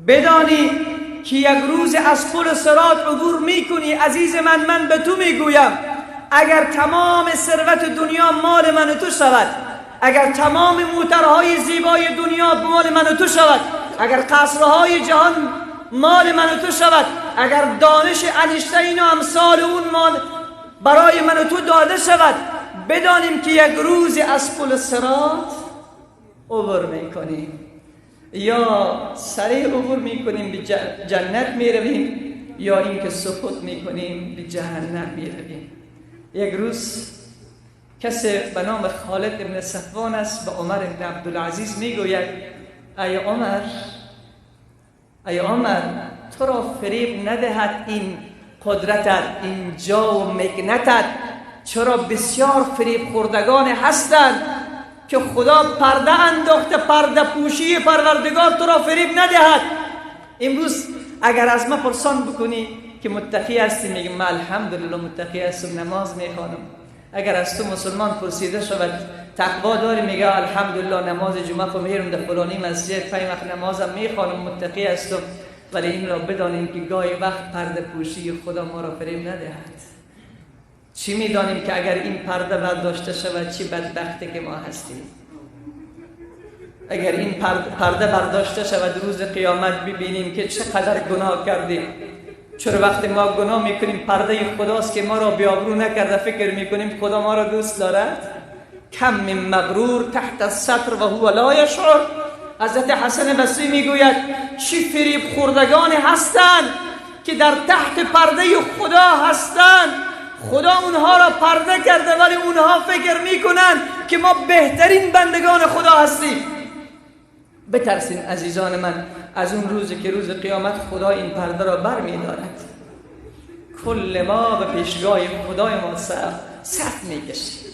بدانی که یک روز از پل صراط عبور میکنی. عزیز من، من به تو میگویم اگر تمام ثروت دنیا مال من و تو شود، اگر تمام موترهای زیبای دنیا مال من و تو شود، اگر قصرهای جهان مال من و تو شود، اگر دانش انیشتین و امثال اون مال برای من و تو داده شود، بدانیم که یک روز از پل صراط عبور میکنیم. یا سریع عبور میکنیم به جنت میرویم، یا اینکه سقوط میکنیم به جهنم میرویم. یک روز کسی به نام خالد ابن صفوان است به عمر ابن عبدالعزیز میگوید ای عمر، ای عمر، تو را فریب ندهد این قدرتت، این جا و مکنتت. چرا بسیار فریب خوردگان هستند که خدا پرده انداخته، پرده پوشی پروردگار تو را فریب ندهد. امروز اگر از ما پرسان بکنی که متقی هستی، میگم من الحمدلله متقی هستم، نماز میخوانم. اگر از تو مسلمان پرسیده شود تقوا داری، میگه الحمدلله نماز جمعه خو میرم در فلانی مسجد، 5 وقت نمازم میخوانم، متقی هستم. ولی این را بدانیم که گاهی وقت پرده پوشی خدا ما را فریب ندهد. چی میدانیم که اگر این پرده برداشته شود چی بدبختی که ما هستیم. اگر این پرده برداشته شود روز قیامت ببینیم که چقدر گناه کردیم. چرا وقتی ما گناه میکنیم پرده خداست که ما را بی‌آبرو نکرده، فکر میکنیم خدا ما را دوست دارد. کم من مغرور تحت الستر و هو لا یشعر. حضرت حسن بصری میگوید چی فریب خوردگان هستند که در تحت پرده خدا هستند. خدا اونها را پرده کرده ولی اونها فکر میکنند که ما بهترین بندگان خدا هستیم. بترسین عزیزان من از اون روزی که روز قیامت خدا این پرده را بر میدارد. کل ما به پیشگاه خدای ما صف میکشیم.